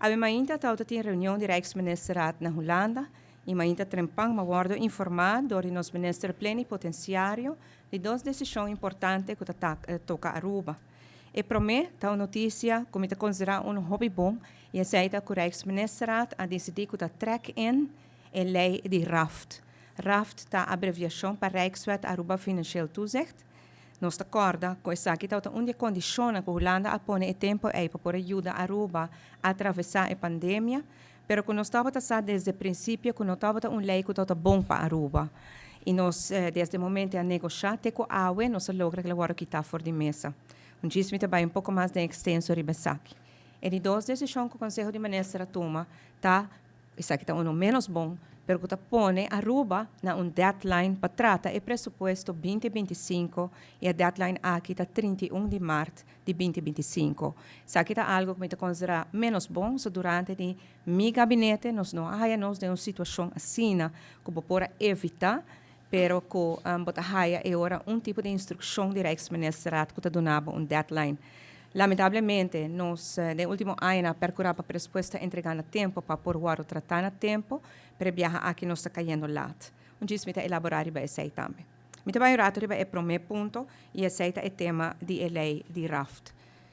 Awe mainta tabata tin reunion di Rijksministerraad na Hulanda y mainta trempan m'a wordo informa door di nos Minister Plenipotenciario di dos decision importante cu ta toca Aruba. E prome ta un noticia cu mi ta considera uno hopi bon y esey ta cu Rijksministerraad a dicidi cu ta trek in e ley di RAFT. RAFT ta abreviacion pa Rijkswet Aruba Financieel Toezicht. Nos ta corda cu esaki tabata un di e condicionnan cu Hulanda a pone e tempo ey pa por a yuda Aruba atravesa e pandemia, pero cu nos tabata sa desde principio cu no tabata un ley cu tabata bon pa Aruba. Y nos desde e momento a negosha te cu awe nos a logra cu el a wordo kita for di mesa. Un djis mi ta bay un poco mas den extenso riba esaki. E di dos decision cu Conseho di Minister a tuma ta Esaki ta uno ménos bon, pero ku ta pone Aruba na un deadline pa trata e presupuesto 2025 i e deadline aki ta 31 di mart di 2025. Esaki ta algu ku mi ta konsiderá ménos bon, so durante di mi gabinete nos no a haya nos den un situashon asina ku bo por a evitá, pero ku bo ta haya e ora un tipo di instrukshon di Rijksministerraad ku ta duna bo un deadline. Lamentablemente, nos den ultimo añanan a percura pa presupuesto ta entrega na tempo pa por wòrdu tratá na tempo, pero e biaha aki nos ta cayendo laat. Un djis mi ta elaborá riba esei tambe. Mi ta bai un rato riba e promé punto y esei ta e tema di e ley di RAFT.